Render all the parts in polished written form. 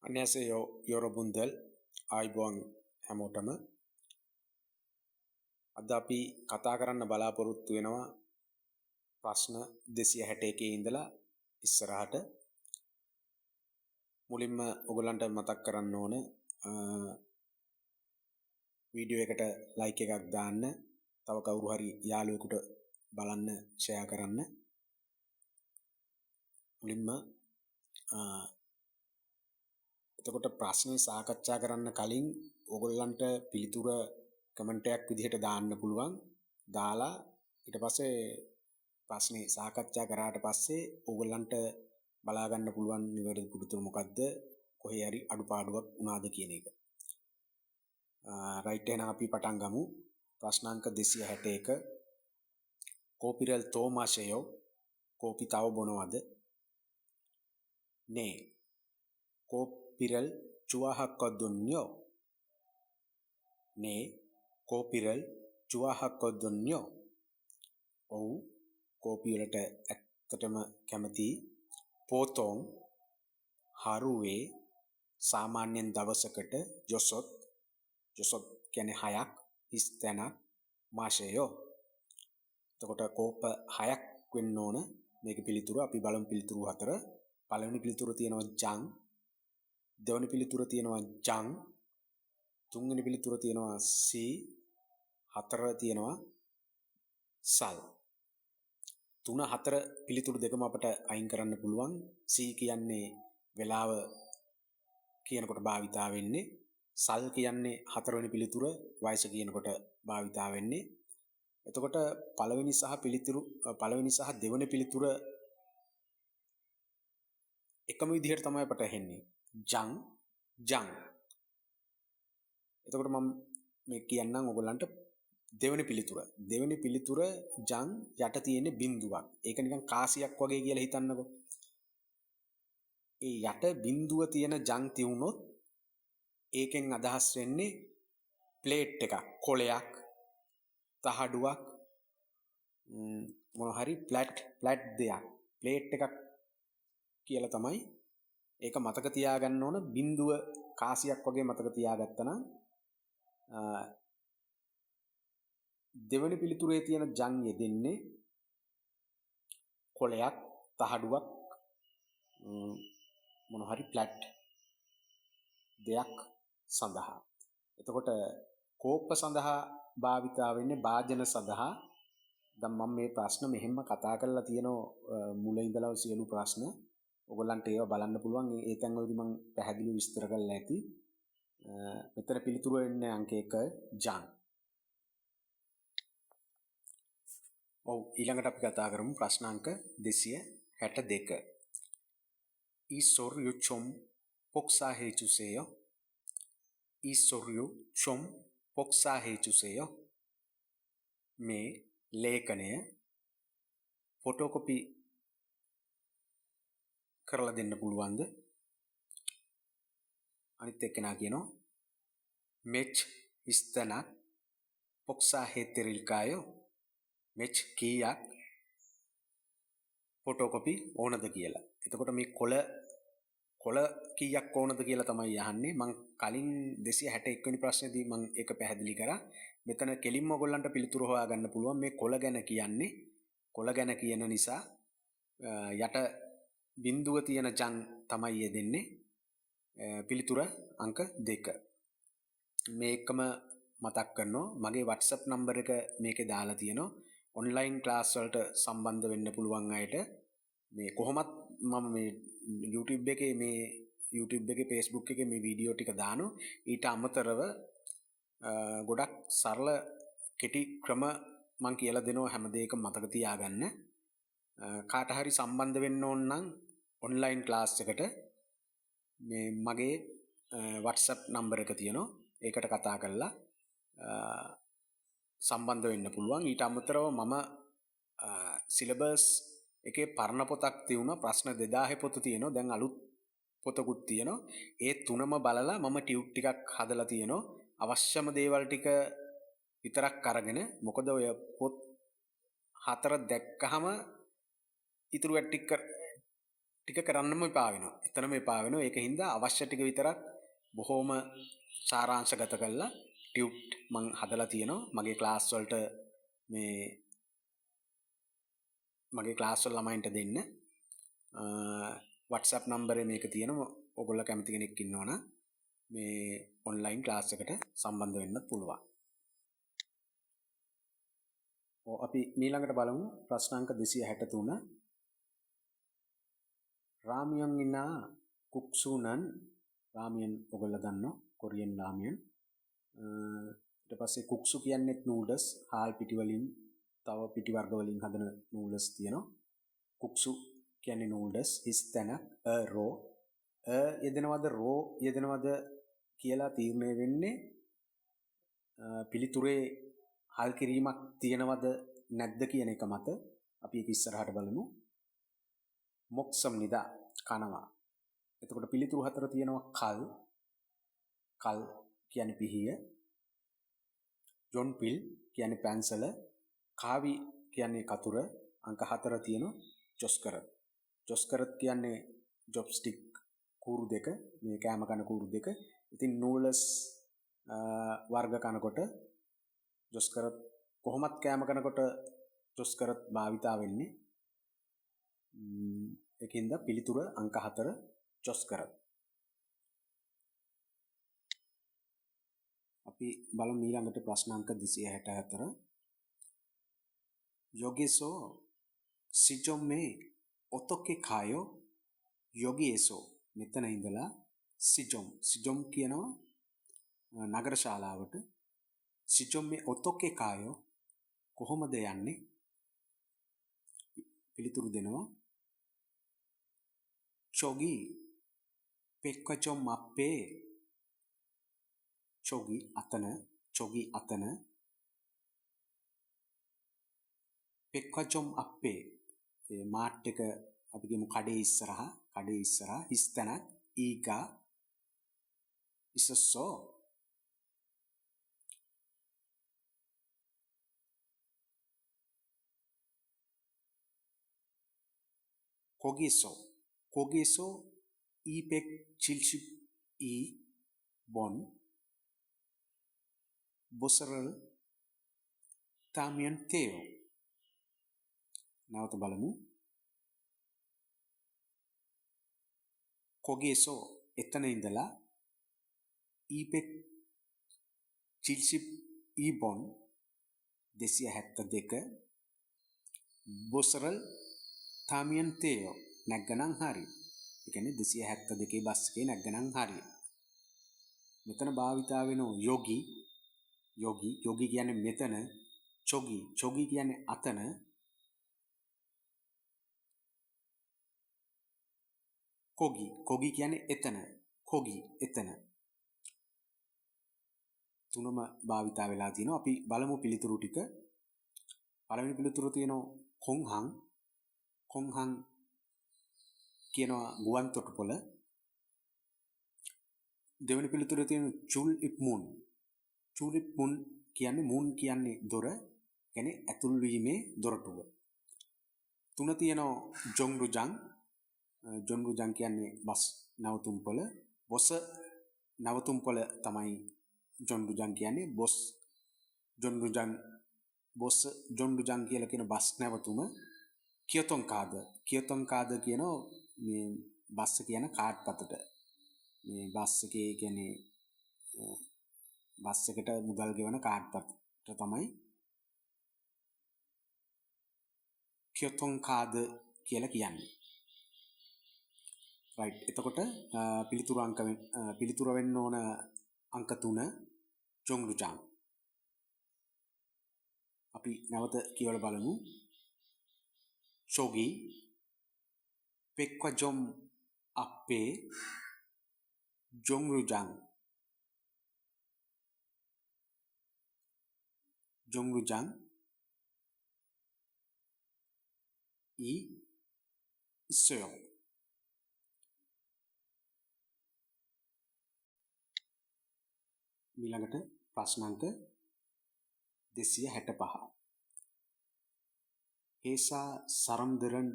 안녕하세요 여러분들. ආයුබෝවන් හැමෝටම. අද අපි කතා කරන්න බලාපොරොත්තු වෙනවා ප්‍රශ්න 261 ඉඳලා ඉස්සරහට. මුලින්ම ඔයගොල්ලන්ට මතක් කරන්න ඕන වීඩියෝ එකට ලයික් එකක් දාන්න, තව කවුරු හරි යාළුවෙකුට බලන්න ෂෙයා කරන්න. මුලින්ම එතකොට ප්‍රශ්නේ සාකච්ඡා කරන්න කලින් ඔයගොල්ලන්ට පිළිතුර කමෙන්ට් එකක් විදිහට දාන්න පුළුවන්. දාලා ඊට පස්සේ ප්‍රශ්නේ සාකච්ඡා කරාට පස්සේ ඔයගොල්ලන්ට බලා ගන්න පුළුවන් නිවැරදි පිළිතුර මොකද්ද, කොහේ හරි අඩුපාඩුවක් වුණාද කියන එක. රයිට්, එහෙනම් අපි පටන් ගමු. ප්‍රශ්න අංක 261. කෝපිරල් තෝමාශයෝ, කෝපි තව බොනවද? නේ. 커피를 좋아하거든요. 네, 커피를 좋아하거든요. ඔව්, කෝපි වලට ඇත්තටම කැමතියි. 보통 하루에 සාමාන්‍යයෙන් දවසකට 여섯, 여섯 කියන්නේ හයක්, හිස් තැනක්, 마셔요. එතකොට කෝප හයක් වෙන්න ඕන මේක පිළිතුර. අපි බලමු පිළිතුරු හතර. පළවෙනි පිළිතුර තියෙනවා ජං, දෙවෙනි පිළිතුර තියෙනවා ජං, තුන්වෙනි පිළිතුර තියෙනවා සී, හතර තියෙනවා සල්. තුන හතර පිළිතුරු දෙකම අපට අයින් කරන්න පුළුවන්. සී කියන්නේ වෙලාව කියනකොට භාවිතා වෙන්නේ, සල් කියන්නේ හතරවෙනි පිළිතුර වයස කියනකොට භාවිතා වෙන්නේ. එතකොට පළවෙනි සහ පිළිතුරු, පළවෙනි සහ දෙවෙනි පිළිතුර එකම විදිහට තමයි අපට ඇහෙන්නේ. ජං ජං. එතකොට මම මේ කියන්නම් ඔයගොල්ලන්ට දෙවෙනි පිළිතුර. දෙවෙනි පිළිතුර ජං යට තියෙන බිඳුවක්. ඒක නිකන් කාසියක් වගේ කියලා හිතන්නකෝ. ඒ යට බිඳුව තියෙන ජං තියුණොත් ඒකෙන් අදහස් වෙන්නේ ප්ලේට් එකක්, කොලයක්, තහඩුවක්, මොන හරි ෆ්ලැට් දෙයක්, ප්ලේට් එකක් කියලා තමයි ඒක මතක තියාගන්න ඕන. බිඳුව කාසියක් වගේ මතක තියාගත්තා නම් දෙවෙනි පිළිතුරේ තියෙන ජං යෙදෙන්නේ කොලයක්, තහඩුවක්, මොන හරි ෆ්ලැට් දෙයක් සඳහා. එතකොට කෝප සඳහා භාවිතා වෙන්නේ භාජන සඳහා. දැන් මම මේ ප්‍රශ්න මෙහෙම කතා කරලා තියෙනවා මුල ඉඳලා සියලු ප්‍රශ්න. ඔයගොල්ලන්ට ඒවා බලන්න පුළුවන්. ඒ තැන්වලදී මම පැහැදිලිව විස්තර කරලා ඇති. මෙතන පිළිතුර වෙන්නේ අංක 1 ජං. ඔව්, ඊළඟට අපි කතා කරමු ප්‍රශ්න අංක 262. 이 서류 좀 복사해 주세요. 이 서류 좀 복사해 주세요. මේ ලේඛනය ෆොටෝකොපි කරලා දෙන්න පුළුවන්ද? අනිත් එක්කෙනා කියනවා මෙච් හිස්තනක් 복사해 드릴까요? මෙච් කීයක් ෆොටෝකොපි ඕනද කියලා. එතකොට මේ කොළ කීයක් ඕනද කියලා තමයි අහන්නේ. මං කලින් 261 වෙනි ප්‍රශ්නේදී මං ඒක පැහැදිලි කරා. මෙතන කෙලින්ම ඔයගොල්ලන්ට පිළිතුරු හොයාගන්න පුළුවන්. මේ කොළ ගැන කියන්නේ, කොළ ගැන කියන නිසා යට බිඳුව තියෙන ජං තමයි යෙදෙන්නේ. පිළිතුර අංක 2. මේකම මතක් කරනවා. මගේ WhatsApp number එක මේකේ දාලා තියෙනවා. ඔන්ලයින් ක්ලාස් වලට සම්බන්ධ වෙන්න පුළුවන් අයට මේ කොහොමත් මම මේ YouTube එකේ, මේ YouTube එකේ Facebook එකේ මේ වීඩියෝ ටික දානවා. ඊට අමතරව ගොඩක් සරල කෙටි ක්‍රම මං කියලා දෙනවා හැම දෙයකම මතක තියාගන්න. කාට හරි සම්බන්ධ වෙන්න ඕන නම් ඔන්ලයින් ක්ලාස් එකට මේ මගේ WhatsApp number එක තියෙනවා. ඒකට කතා කරලා සම්බන්ධ වෙන්න පුළුවන්. ඊට අමතරව මම සිලබස් එකේ පරණ පොතක් තියුණා, ප්‍රශ්න 2000 පොත තියෙනවා. දැන් අලුත් පොතකුත් තියෙනවා. ඒ තුනම බලලා මම ටියුට් ටිකක් හදලා තියෙනවා. අවශ්‍යම දේවල් ටික විතරක් අරගෙන, මොකද ඔය පොත් හතර දැක්කහම ඉතුරු ටික ටික කරන්නම එපා වෙනවා. එතනම එපා වෙනවා. ඒක හින්දා අවශ්‍ය ටික විතරක් බොහොම සාරාංශගත කරලා ටියුට් මං හදලා තියෙනවා. මගේ ක්ලාස් වලට මේ මගේ ක්ලාස් වල ළමයින්ට දෙන්න. WhatsApp නම්බරේ මේක තියෙනවා. ඔයගොල්ලෝ කැමති කෙනෙක් ඉන්නවනම් මේ ඔන්ලයින් ක්ලාස් එකට සම්බන්ධ වෙන්නත් පුළුවන්. ඔව් අපි ඊළඟට බලමු ප්‍රශ්න අංක 263. රාමියන් ඉනා කුක්සුනන් රාමියන් ඔයගොල්ලෝ දන්නවා කොරියන් රාමියන්. ඊට පස්සේ කුක්සු කියන්නේත් නූඩල්ස්, හාල් පිටි වලින් තව පිටි වර්ග වලින් හදන නූඩල්ස් තියෙනවා. කුක්සු කියන්නේ නූඩල්ස්, හිස් තැනක්, අ රෝ අ යෙදෙනවද රෝ යෙදෙනවද කියලා තීරණය වෙන්නේ පිළිතුරේ හල් කිරීමක් තියෙනවද නැද්ද කියන එක මත. අපි ඒක ඉස්සරහට බලමු. මොක්සම් නිදා කනවා. එතකොට පිළිතුරු හතර තියෙනවා කල්, කල් කියන්නේ පිහිය, ජොන් පිල් කියන්නේ පැන්සල, කාවි කියන්නේ කතුර, අංක 4 තියෙනවා ජොස්කරත්. ජොස්කරත් කියන්නේ ජොබ්ස්ටික් කූරු දෙක, මේ කෑම කන කූරු දෙක. ඉතින් නූඩල්ස් වර්ග කනකොට ජොස්කරත් කොහොමත් කෑම කනකොට ජොස්කරත් භාවිතා වෙන්නේ. ඒකින්ද පිළිතුර අංක 4 ජොස්කරත්. අපි බලමු ඊළඟට ප්‍රශ්න අංක 264. යෝගේසෝ සිජොම්මේ ඔතොකේ කායෝ යෝගේසෝ. මෙතන ඉඳලා සිජොම්, සිජොම් කියනවා නගර ශාලාවට. සිජොම්මේ ඔතොකේ කායෝ කොහොමද යන්නේ? පිළිතුරු දෙනවා චොගි පෙක්කචොම් අප්පේ. චොගි අතන, චොගි අතන, පෙක්කචොම් අප්පේ ඒ මාට් එක අපි කියමු කඩේ ඉස්සරහා, කඩේ ඉස්සරහා හිස් තැනක් ඊගා ඉසස්සෝ. කොගේසෝ, කොගේසෝ ඊපෙක් චිල්ෂිප් ඊ බොන් බොසරල් තාමියන් තේයෝ. නැවත බලමු. කොගේසෝ එතන ඉඳලා ඊපෙක් චිල්ෂිප් ඊ බොන් 272 බොසරල් තාමියන් තේයෝ නැග්ගනම් හරි. ඒ කියන්නේ 272 බස් එකේ නැග්ගනම් හරි. මෙතන භාවිතා වෙනෝ යෝගි, යෝගි, යෝගි කියන්නේ මෙතන, චොගි, චොගි කියන්නේ අතන, කොගි, කොගි කියන්නේ එතන, කොගි එතන. තුනම භාවිතා වෙලා තියෙනවා. අපි බලමු පිළිතුරු ටික. පළවෙනි පිළිතුර තියෙනවා කොන්හං. කොන්හං කියනවා ගුවන් තොටුපොළ. දෙවෙනි පිළිතුර තියෙනවා චුල් ඉප් මුන්. චුල් ඉප් මුන් කියන්නේ මුන් කියන්නේ දොර, කියන්නේ ඇතුල් වීමේ දොරටුව. තුන තියෙනවා ජොංරුජං. ජොංරුජං කියන්නේ බස් නවතුම්පොළ. බොස නවතුම්පොළ තමයි ජොංරුජං කියන්නේ. බොස් ජොංරුජං, බොස් ජොංරුජං කියලා කියන බස් නැවතුම. කියොතොන්කාද, කියොතොන්කාද කියනවා මේ බස් එක යන කාඩ් පතට. මේ බස් එකේ කියන්නේ බස් එකට මුදල් ගෙවන කාඩ් පතට තමයි කියොතොන්කාද කියලා කියන්නේ. රයිට්. එතකොට පිළිතුරු අංක පිළිතුර වෙන්න ඕන අංක 3 ජොංරුජං. අපි නැවත කියවලා බලමු. චොගි පෙක්කජොම් අප්පේ ජොංරුජං, ජොංරුජං 이 있어요. ඊළඟට ප්‍රශ්න අංක 265. හේසා සරම්දරන්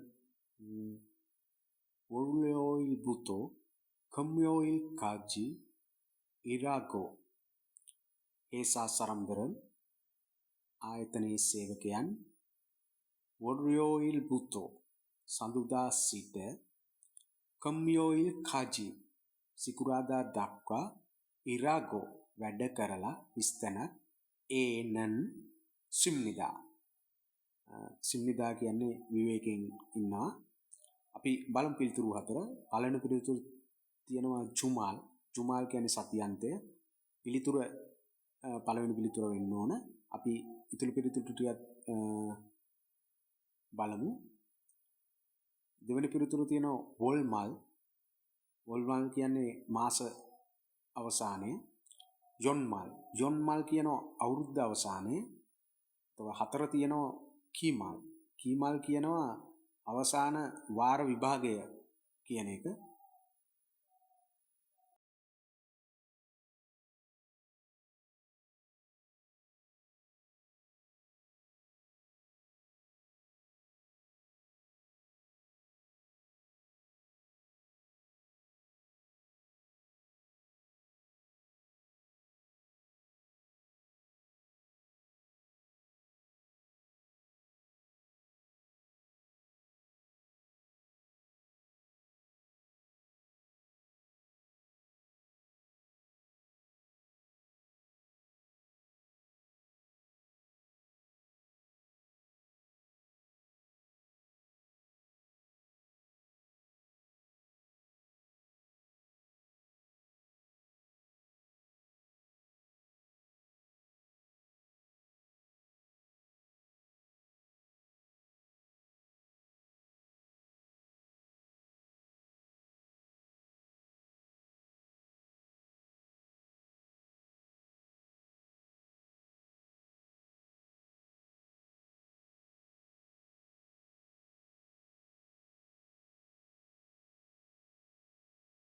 월요일부터 금요일까지 일하고 회사 사람들은 ආයතනයේ සේවකයන් 월요일부터 සඳුදා සිට 금요일까지 සිකුරාදා දක්වා 일하고 වැඩ කරලා හිස්තැනක් 에는 쉽니다. 쉽니다 කියන්නේ විවේකයෙන් ඉන්නවා. අපි බලමු පිළිතුරු හතර. පළවෙනි පිළිතුරු තියෙනවා 주말. 주말 කියන්නේ සතියන්තය. පිළිතුර පළවෙනි පිළිතුර වෙන්න ඕන. අපි ඉතුරු පිළිතුරු ටිකත් බලමු. දෙවෙනි පිළිතුර තියෙනවා 월말. 월말 කියන්නේ මාස අවසානය. 연말. 연말 කියනවා අවුරුද්ද අවසානය. තව හතර තියෙනවා 기말. 기말 කියනවා අවසාන වාර විභාගය කියන එක.